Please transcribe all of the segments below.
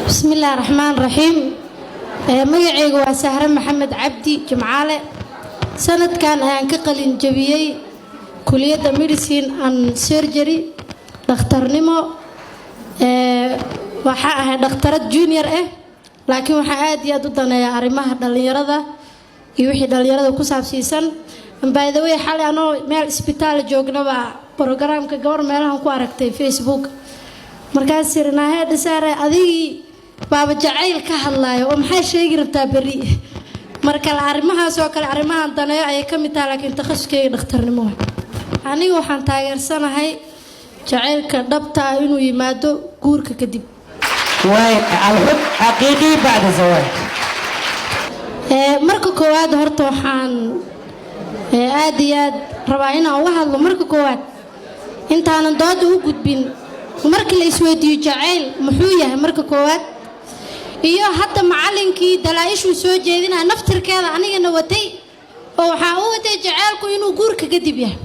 Bismi Illaahi Raxmaan Raxiim. Magacayga waa Sahre Maxamed Cabdi Jimcaale. Sanadkan ayaan ka qalin jabiyey kuliyadda Medicine and Surgery, dhakhtarnimo. Waxaa ahay dhakhtarad junior ah, laakiin waxaa aad iyo aad u daneeyaa arrimaha dhallinyarada iyo wixii dhallinyarada ku saabsiisan. By the way, xalay anoo meel isbitaal joognaba programka gabar meelahan ku aragtay Facebook. Markaas iri, "Dhisaare, adigii baaba jacayl ka hadlaayo oo maxaa sheegi rabtaa berri?" Marka arrimahaas oo kale, arrimahan daneeyo ayay ka mid tahay, laakiin takhasuskeyga dhakhtarnimo waay. Aniga waxaan taageersanahay jacaylka dhabta ah inuu yimaado guurka kadib. Waay, الحب حقيقي بعد الزواج. Marka koowaad horta waxaan aad iyo aad rabaa inaan uga hadlo, marka koowaad intaanan dooda u gudbin, markii la isweydiiyo jacayl muxuu yahay, marka koowaad, iyo hadda macallinkii dalaa-ishuu soo jeedinaya naftirkeeda anigana watay oo waxaa u watay jacaylku inuu guurka kadib yahay.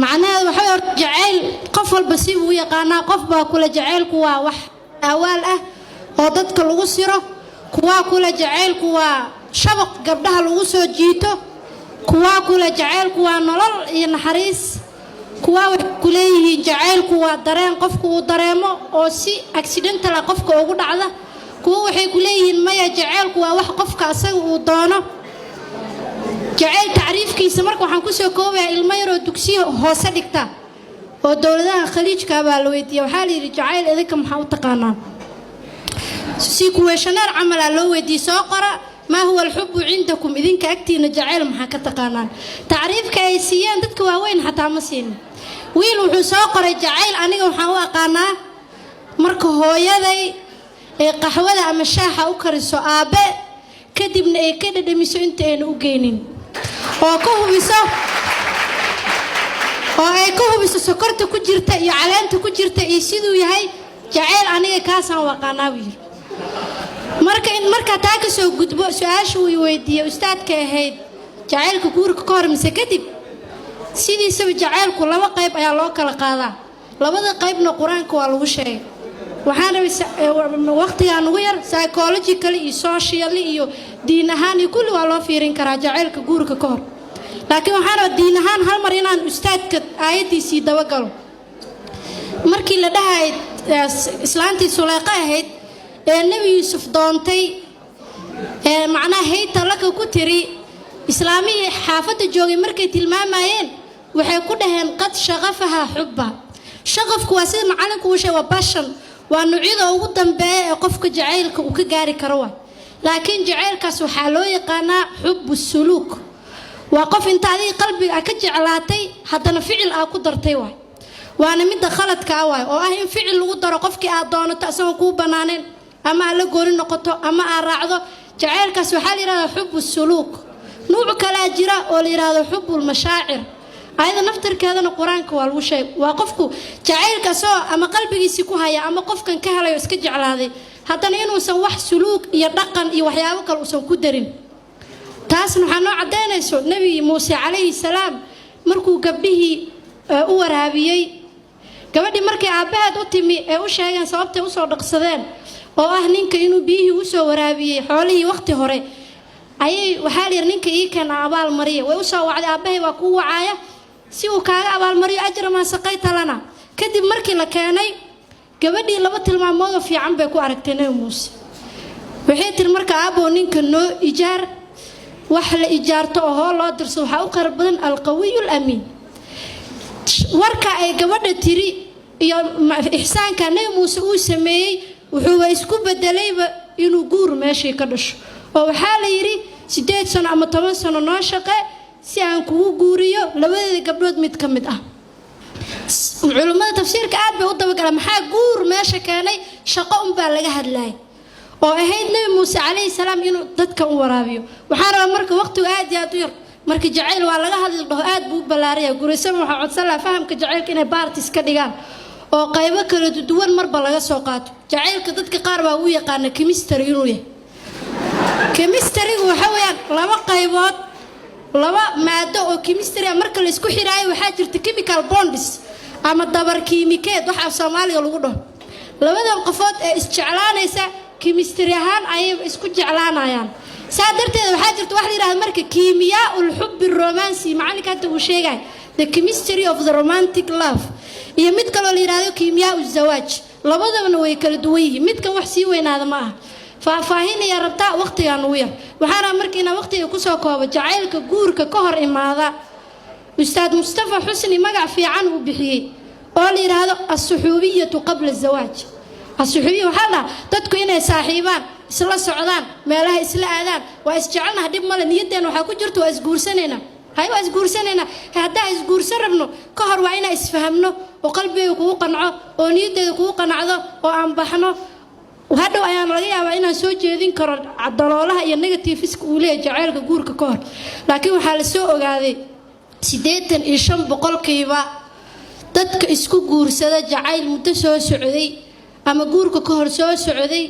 Macnaheedu waxay horta jacayl qof walba si uu u yaqaanaa. Qof baa kule jacaylku waa wax awaal ah oo dadka lagu siro, kuwaa kule jacaylku waa shabaq gabdhaha lagu soo jiito, kuwaa kule jacaylku waa nolol iyo naxariis, kuwaa waxay ku leeyihiin jacaylku waa dareen qofku uu dareemo oo si accidental ah qofka ugu dhacda, kuwa waxay ku leeyihiin maya, jacaylku waa wax qofka asaga uu doono. Jacayl tacriifkiisa marka waxaan kusoo koobayaa ilmo yaroo dugsiya hoose dhigta oo dowladaha Khaliijka baa la weydiiyey. Waxaa la yidhi, "Jacayl idinka maxaa u taqaanaa?" Si questionnaire camalaa loo weydiiyey. "Soo qora ما هو الحب عندكم?" Idinka agtiina jacayl maxaa ka taqaanaan? Tacriifka ay siiyeen dadka waaweyn xataa ma siinin. Wiil wuxuu soo qoray, "Jacayl aniga waxaan u aqaanaa marka hooyaday ay qaxwada ama shaaxa u kariso aabbe, kadibna ay ka dhadhamiso inta ayna u geynin oo ay ka hubiso sokorta ku jirta iyo caleenta ku jirta iyo siduu yahay. Jacayl aniga kaasaan u aqaanaa," buu yidhi. Marka in markaa taa ka soo gudbo, su-aasha uu weydiiyey ustaadka ahayd jacaylka guurka ka hor mise kadib, sidiisaba jacaylku laba qayb ayaa loo kala qaadaa. Labada qaybna Qur-aanka waa lagu sheegay. Waxaan rabay, waqtigaa nugu yar, psychologically iyo socially iyo diin ahaan iyo kulli waa loo fiirin karaa jacaylka guurka ka hor, laakiin waxaan rabaa diin ahaan hal mar inaan ustaadka aayaddiisii dabagalo. Markii la dhahay islaantii Suleyqa ahayd ee Nebi Yuusuf doontay ee macnaha "هيت لك" ku tiri, islaamihii xaafadda joogay markay tilmaamayeen waxay ku dhaheen "قد شغفها حبا". Shaqafku waa sida macallinku uu sheegay, waa passion, waa noocyada ugu dambeeya ee qofka jacaylka uu ka gaari karo wa. Laakiin jacaylkaas waxaa loo yaqaanaa حب السلوك. Waa qof inta adiga qalbiga a ka jeclaatay, haddana ficil aa ku dartay waay. Waana midda khaladka ah waay, oo ah in ficil lagu daro qofkii aad doonato isagoo kuu bannaaneen ama aad la gooni noqoto ama aad raacdo. Jacaylkaas waxaa la yidhahdaa حب السلوك. Nuuc kalaa jira oo la yidhahdo حب المشاعر. Ayada naftirkeedana Qur-aanka waa lagu sheegay. Waa qofku jacaylka asoo ama qalbigiisii ku haya ama qofkan ka helayo iska jeclaaday, haddana inuusan wax suluug iyo dhaqan iyo waxyaabo kale uusan ku darin. Taasna waxaa noo caddaynayso Nebi Muuse calayhi salaam markuu gabdhihii u waraabiyey. Gabadhii markay aabbaheed u timi ee u sheegeen sababtay usoo dhaqsadeen, oo ah ninka inuu biyihii usoo waraabiyey xoolihii waqti hore, ayay waxaa la yidhi, "Ninka ii keen abaal mariya." Way usoo wacday, "Aabbahay waa kuu wacaaya si uu kaaga abaalmariyo أجر ما سقيت لنا." Kadib markii la keenay gabadhii, laba tilmaamoodoo fiican bay ku aragtay Nebi Muuse. Waxay tiri marka, "Aabbow, ninka noo ijaar. Wax la ijaarto oo hoo loo dirso waxaa u qeyr badan القوي الأمين." Warka ay gabadha tiri iyo ixsaanka Nebi Muuse uu sameeyey wuxuuba isku bedelayba inuu guur meeshii ka dhasho, oo waxaa la yidhi, "8 sano ama 10 sano noo shaqe si aan kugu guuriyo labadeeda gabdhood mid ka mid ah." Culummada tafsiirka aad bay u dabagalaan maxaa guur meesha keenay. Shaqo unbaa laga hadlayay oo ahayd Nebi Muuse calayhi salaam inuu dadka u waraabiyo. Waxaan rabaa marka, waqtigu aad iyo aad u yar, marka jacayl waa laga hadli dhaho aad buu u ballaaraya. Guraysaba waxaa codsan lahaa fahamka jacaylka inay parts ka dhigaan oo qaybo kala duwan marba laga soo qaato. Jacaylka dadka qaar baa u yaqaana chemistry inuu yahay. Chemistrygu waxa weeyaan laba qaybood, laba maado oo chemistry ah marka la isku xiraayo, waxaa jirta chemical bonds ama dabar kiimikeed, waxa af Soomaaliga lagu dhaho. Labadan qofood ee isjeclaanaysa chemistry ahaan ayay isku jeclaanayaan. Saa darteed waxaa jirta wax la yidhahdo marka كيمياء الحب الرومانسي, macalinka hadda uu sheegay, the chemistry of the romantic love, iyo mid kaloo la yidhahdo كيمياء الزواج. Labadabana way kala duwan yihiin. Midkan wax sii weynaada ma aha, faahfaahinaya rabtaa, waqtigaan ugu yar. Waxaana marka inaan waqtiga kusoo koobo jacaylka guurka ka hor imaada, Ustaad Mustafa Xusni magac fiican uu bixiyey oo la yidhaahdo الصحوبية قبل الزواج. الصحوبية waxaa la dhahaa dadku inay saaxiibaan, isla socdaan, meelaha isla aadaan. Waa isjecelnaha, dhib male, niyaddeena waxaa ku jirta waa isguursanaynaa. Hay, waa isguursanaynaa. Haddaan isguursan rabno ka hor, waa inaan isfahamno oo qalbigayga kugu qanco oo niyaddeeda kugu qanacdo oo aan baxno. Hadhow ayaan laga yaabaa inaan soo jeedin karo daloolaha iyo negativeska uu leeyahay jaceylka guurka ka hor. Laakiin waxaa la soo ogaaday 85% dadka isku guursada jacayl muddo soo socday ama guurka ka hor soo socday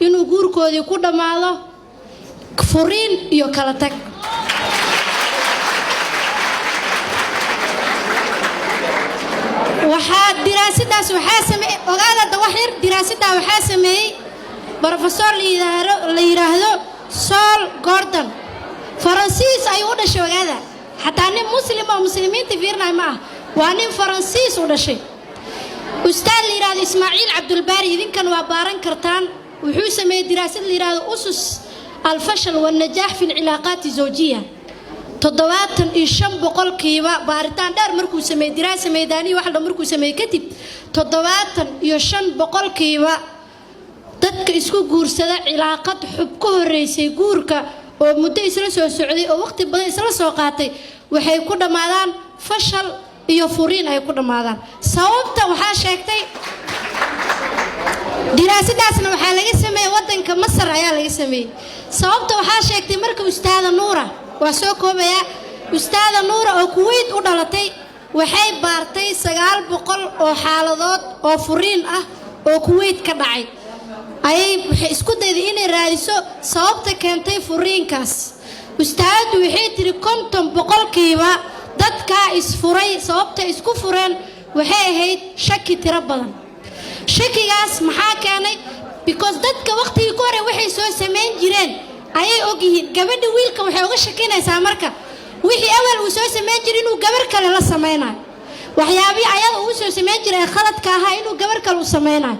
inuu guurkoodii ku dhammaado furiin iyo kala tag. Waxaa diraasadaas waxaa sameeyey, ogaada wax yar, diraasaddaa waxaa sameeyey brofesor la yidhaahdo Sol Gordon. Faransiis ayuu u dhashay, ogaada. Xataa nin Muslim oo Muslimiinta fiirinaya ma ah, waa nin Faransiis u dhashay. Ustaad la yidhahdo Ismaaciil Cabdulbaari, idinkan waa baaran kartaan, wuxuu sameeyey diraasad la yidhahdo أسس الفشل والنجاح في العلاقات الزوجية. 75% baaritaan dheer markuu sameeyey, دراسة ميدانية wax dhan markuu sameeyey kadib, 75% dadka isku guursada cilaaqad xub ka horreysay guurka oo muddo isla soo socday oo waqti badan isla soo qaatay waxay ku dhammaadaan fashal iyo furiin ay ku dhammaadaan. Sababta waxaa sheegtay, diraasadaasna waxaa laga sameeyey waddanka Masar ayaa laga sameeyey. Sababta waxaa sheegtay marka Ustaada Nuura, waa soo koobayaa, Ustaada Nuura oo Kuweyt u dhalatay, waxay baartay 900 oo xaaladood oo furiin ah oo Kuweyt ka dhacay. Ayay waxay isku dayday inay raadiso sababta keentay furiinkaas. Ustaadadu waxay tiri 50% dadkaa isfuray sababta isku fureen waxay ahayd shaki tiro badan. Shakigaas maxaa keenay? Because dadka waqtigii ku hore waxay soo samayn jireen ayay ogyihiin. Gabadha wiilka waxay uga shakinaysaa marka wixii awal uu soo samayn jiray inuu gabar kale la samaynayo, waxyaabihii ayada uu soo samayn jiray ee khaladka ahaa inuu gabar kale u samaynayo.